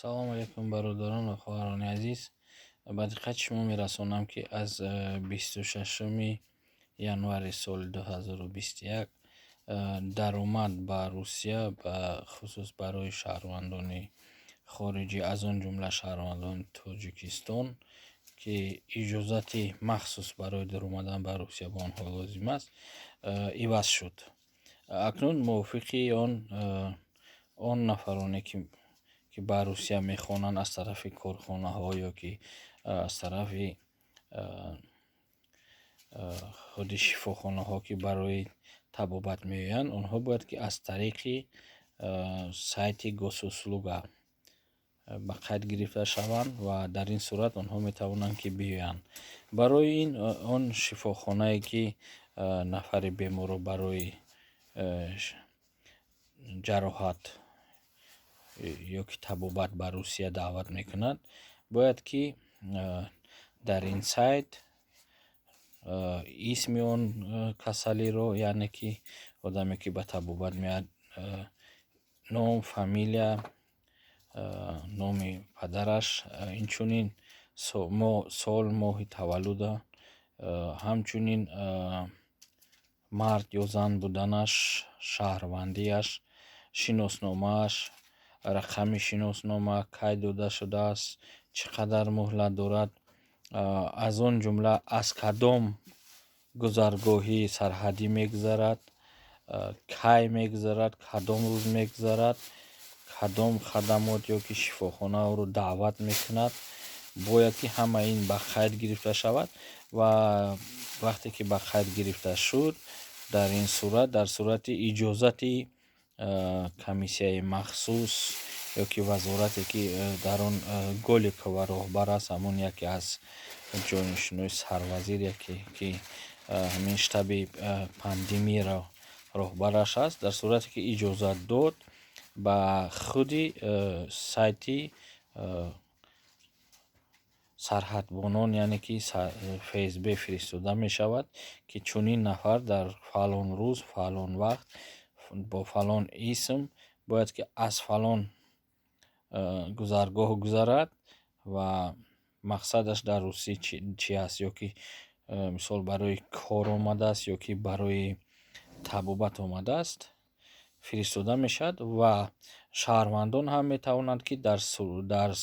Салому алейкум, бародарон ва хоҳарони азиз! Ба диққати шумо мерасонам, ки аз 26-уми январи соли 2021 даромад ба Русия, ба хусус барои шаҳрвандони хориҷӣ, аз он ҷумла шаҳрвандони Тоҷикистон, ки иҷозати махсус барои даромадан ба Русия ба онҳо лозим аст, иваз шуд. Акнун мувофиқи он нафароне, ки ба Русия мехонанд, аз тарафи корхонаҳо ё ки аз тарафи худи шифохонаҳо, ки барои табобат меоянд, онҳо бояд ки аз тариқи сайти Госуслуга ба қайд гирифта шаванд ва дар ин сурат онҳо метавонанд, ки биёянд. Барои ин он шифохонае, ки нафари беморро барои ҷароҳат ё ки табобат ба Русия даъват мекунад, бояд ки дар ин сайт исми он касалиро, яъне ки одаме, ки ба табобат меояд, ном, фамилия, номи падараш, инчунин сол, моҳи таваллуда, ҳамчунин мард ё зан буданаш, шаҳрвандиаш, шиносномааш, рақами шиноснома кай дода шудааст, чӣ қадар муҳлат дорад, аз он ҷумла аз кадом гузаргоҳи сарҳадӣ мегузарад, кай мегузарад, кадом рӯз мегузарад, кадом хадамот ё ки шифохона ӯро даъват мекунад, бояд ки ҳама ин ба қайд гирифта шавад. Ва вақте ки ба қайд гирифта шуд, дар ин сурат, дар сурати иҷозати комиссияи махсус ё ки вазорате, ки дар он Голикова роҳбар аст, ҳамон яке аз ҷойнишинои сарвазир, яке ки ҳамин штаби пандемияро роҳбараш аст, дар сурате ки иҷозат дод, ба худи сайти сарҳадбонон, яъне ки ФСБ фиристода мешавад, ки чунин нафар дар фалон рӯз, фалон вақт, бо фалон исм бояд ки аз фалон гузаргоҳ гузарад ва мақсадаш дар Русӣ чи аст, ё ки мисол барои кор омадааст, ё ки барои табобат омадааст, фиристода мешавад. Ва шаҳрвандон ҳам метавонанд, ки дар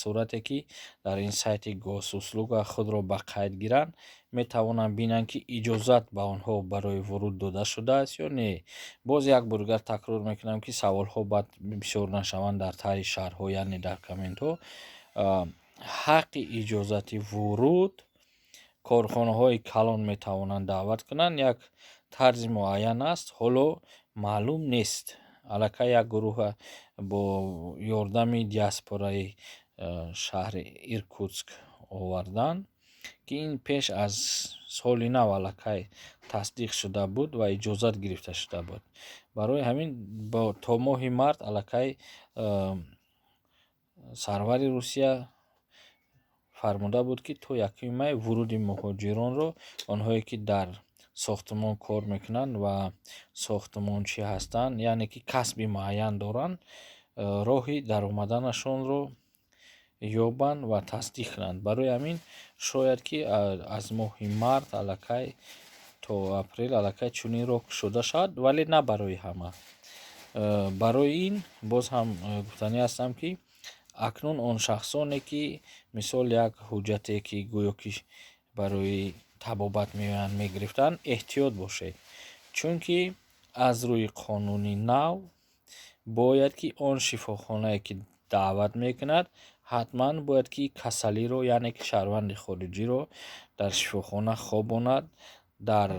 сурате ки дар ин сайти Госуслуга худро ба қайд гиранд, метавонанд бинанд, ки иҷозат ба онҳо барои вуруд дода шудааст ё не. Боз як бор дигар такрор мекунам, ки саволҳо баъд бисёр нашаванд дар таҳи шарҳҳо, яъне дар комментҳо. Ҳаққи иҷозати вуруд корхонаҳои калон метавонанд даъват кунанд, як тарзи муайян аст, ҳоло маълум нест. Аллакай як гурӯҳа бо ёрдами диаспораи шаҳри Иркутск оварданд, ки ин пеш аз соли нав аллакай тасдиқ шуда буд ва иҷозат гирифта шуда буд. Барои ҳамин то моҳи март аллакай сарвари Русия фармуда буд, ки то 1-уми май вуруди муҳоҷиронро, онҳое ки дар сохтмон кор мекунанд ва сохтмончӣ ҳастанд, яъне ки касби муайян доранд, роҳи даромаданашонро ёбанд ва тасдиқ кунанд. Барои ҳамин шояд ки аз моҳи март аллакай то апрел аллакай чунин роҳ кушода шавад, вале на барои ҳама. Барои ин боз ҳам гуфтанӣ ҳастам, ки акнун он шахсоне, ки мисол як ҳуҷҷате, ки гӯё ки барои табобат меоянд, мегирифтанд, эҳтиёт бошед, чунки аз рӯи қонуни нав бояд ки он шифохонае, ки даъват мекунад, ҳатман бояд ки касалиро, яъне ки шаҳрванди хориҷиро дар шифохона хобонад, дар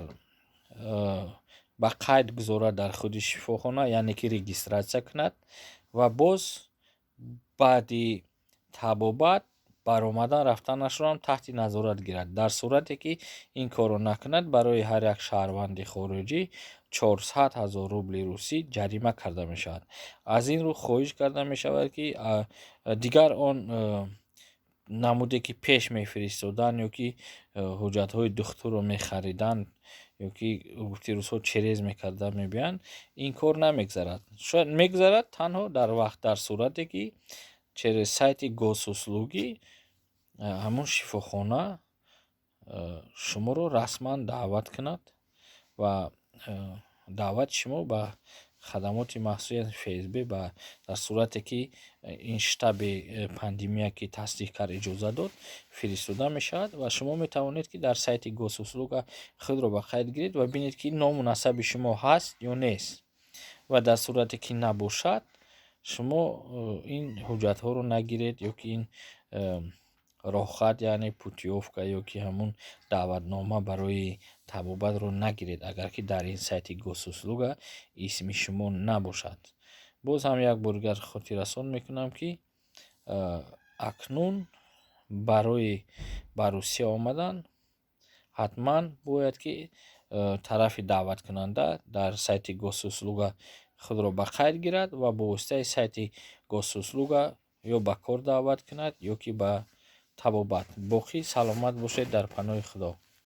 ба қайд гузорад дар худи шифохона, яъне ки регистрация кунад ва боз баъди табобат баромадан рафтанашро ҳам таҳти назорат гирад. Дар сурате ки ин корро накунад, барои ҳар як шаҳрванди хориҷӣ 400 000 рубли русӣ ҷарима карда мешавад. Аз ин рӯ хоҳиш карда мешавад, ки дигар он намуде, ки пеш мефиристоданд ё ки ҳуҷҷатҳои духтурро мехариданд, ё ки гуфти рӯзҳо через мекарда мебиёянд, ин кор намегзарад. Шояд мегзарад танҳо дар вақт, дар сурате ки Через сайти Госуслуги ҳамон шифохона шуморо расман даъват кунад ва даъвати шумо ба хадамоти махсуси ФСБ ба дар сурате ки ин штаби пандемия ки тасдиқ кард, иҷоза дод, фиристода мешавад. Ва шумо метавонед, ки дар сайти Госуслуга худро ба қайд гиред ва бинед, ки ному насаби шумо ҳаст ё нест. Ва дар сурате ки набошад, шумо ин ҳуҷҷатҳоро нагиред ё ки ин роҳхат, яъне путёвка ё ки ҳамун даъватнома барои табобатро нагиред, агар ки дар ин сайти Госуслуга исми шумо набошад. Боз ҳам як бор дигар хотиррасон мекунам, ки акнун барои ба Русия омадан ҳатман бояд, ки тарафи даъваткунанда дар сайти Госуслуга худро ба қайд гирад ва бо воситаи сайти Госуслуга ё ба кор даъват кунад, ё ки ба табобат. Боқӣ саломат бошед, дар паноҳи Худо.